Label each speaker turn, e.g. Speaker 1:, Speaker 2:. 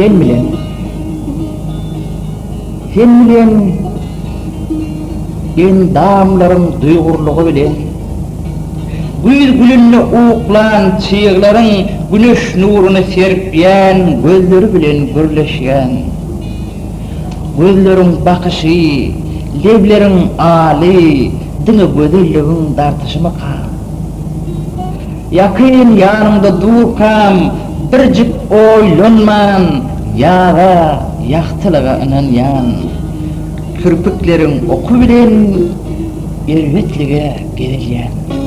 Speaker 1: Sen bilen. Sen bilen endamlaryň duýgurlygy bilen, güýz gülünde uklan çyglaryň güneş nuruny serpýän gözleri bilen gürleşýän. Gözleriň bakyşy, lebleriň aly diňe gözelligiň dartyşymyka? Ýakyn ýanyňda durkam birjik oýlanman ýaza, ýagtylyga ynanýan. Kirpikleriň oky bilen erbetlige gerilýän.